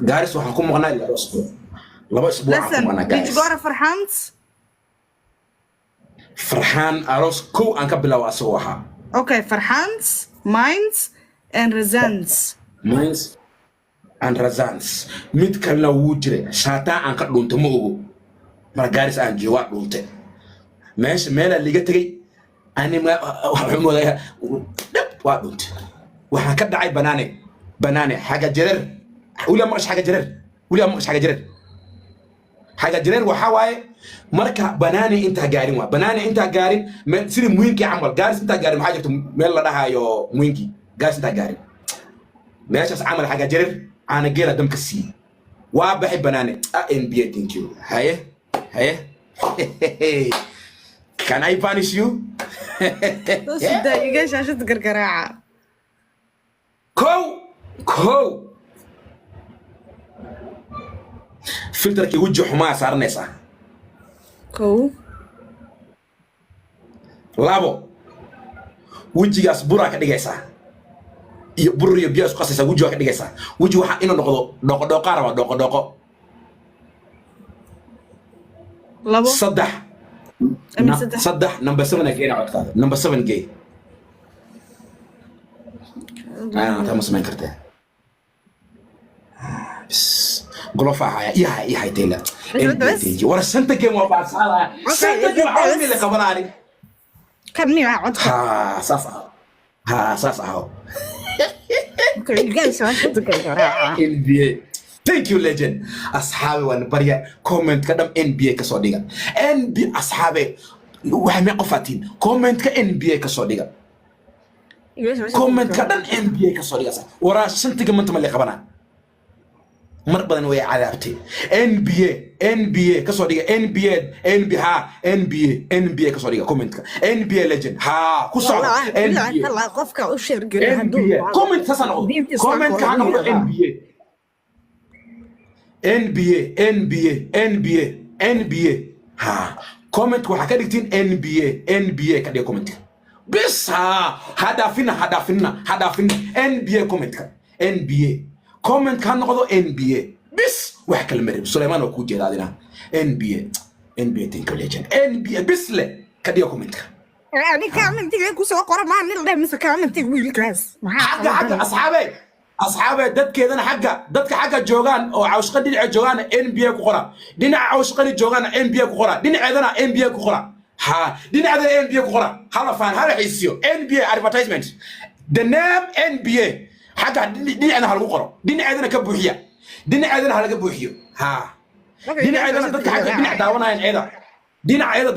Gaaris waxaan ku maqnaa 2 isbuuc, 2 isbuuc aan ku Listen, maqnaa did you Gaaris. go to Farxaan's? Farxaan aroos kow aan ka bilaabo asagoo ahaa. Okay, Farxaan's, Mines, and Razan's. Mines and Razans. Mid kalena wuu jiray, shaataa aan ka dhuuntay, ma ogo. Mar Gaaris aan joogo waa dhuuntay, meesha meelaa liiga tegey. Ani waxaan moodaya dhab waa dhuuntay. Waxaan ka dhacay Banaane, Banaane xaga Jareer. Weligaa maqash xaga Jareer? Weligaa maqash xaga Jareer? Xaga Jareer waxaa waaye marka Banaane intaa gaarin, waa Banaane intaa gaarin, meel sidii Muhiimkii camal. Gaaris intaa gaarin maxaa jirto meel la dhahaayo Muhiimkii. Gaaris intaa gaarin meeshaas camal, xaga Jareer caana geela damka siiyey, waa baxay Banaane. NBA, thank you. Haye haye, can I punish you? Sida iga shaashada gargaraaca. Kow kow, filterkii weji xumaa saaranaysaa. Kow. Labo, wejigaas buraa ka dhigaysaa iyo bur iyo biyo isku qasaysaa, weji waa ka dhigaysaa. Weji waxaa inuu noqdo dhooqo dhooqaa rabaa, dhooqo dhooqo. Labo. Saddex. I mean, saddex. Saddex, number seven aa geena codkaada, number seven gee. Taa ma samayn kartee? Bis golofa haya iyahay iyahay tayla. Bas, bas. War shanta game waa baasaalaya, shanta game waxaa mila qabanaani. Kan ni waa codka. Ha, saas aho, ha, saas aho. Iga shaashada gargaraaca. NBA, thank you, legend. Asxaabe, waan barya, comment-ka dham NBA kasoo dhiga. NBA, asxaabe, waxay mee qofaatiin, comment-ka NBA kasoo dhiga, comment-ka dhan NBA kasoo dhiga. Waraa shantiga manta ma li qabanaa? Mar badan way cadaabtay. NBA, NBA kasoo dhiga, NBA, NBA, ha, NBA, NBA kasoo dhiga comment-ka. NBA legend, ha ku socda NBA. Qofka u sheergeliyo hadduu NBA comment saas ha noqdo. Diinta Islaamka Comment-ka ha waa lagu noqdo yidhahdaa. NBA, NBA, NBA, NBA, NBA. Ha, comment waxaa ka dhigtiin NBA, NBA ka dhiga comment-ka bis. Ha, ha dhaafina, ha dhaafina, ha dhaafina. NBA comment-ka, NBA comment-ka ha noqdo NBA bis, wax kale ma rabin. Sulaymaan waa kuu jeeda adina. NBA, NBA, thank you, legend. NBA bis le ka dhiga comment-ka. Ani comment-iga kusoo qora maa nin dheh mise comment-iga wiilkaas maxaa? Xagga xagga, asxaabe, asxaabe, dadkeedana xagga, dadka xagga joogaan oo Cawshqani dhinaca joogaan NBA ku qora, dhinaca Cawshqani joogaana NBA ku qora, dhinaceedana NBA ku qora, ha, dhinaceedana NBA ku qora. Hala faan, hala xiisiyo NBA advertisement, the name NBA. Xagga dhinaceedana ha lagu qoro, dhinaceedana ka buuxiya, dhinaceedana ha laga buuxiyo. Ha, dhinaceedana dadka xagga dhinac daawanayaan, eeda dhinaceeda.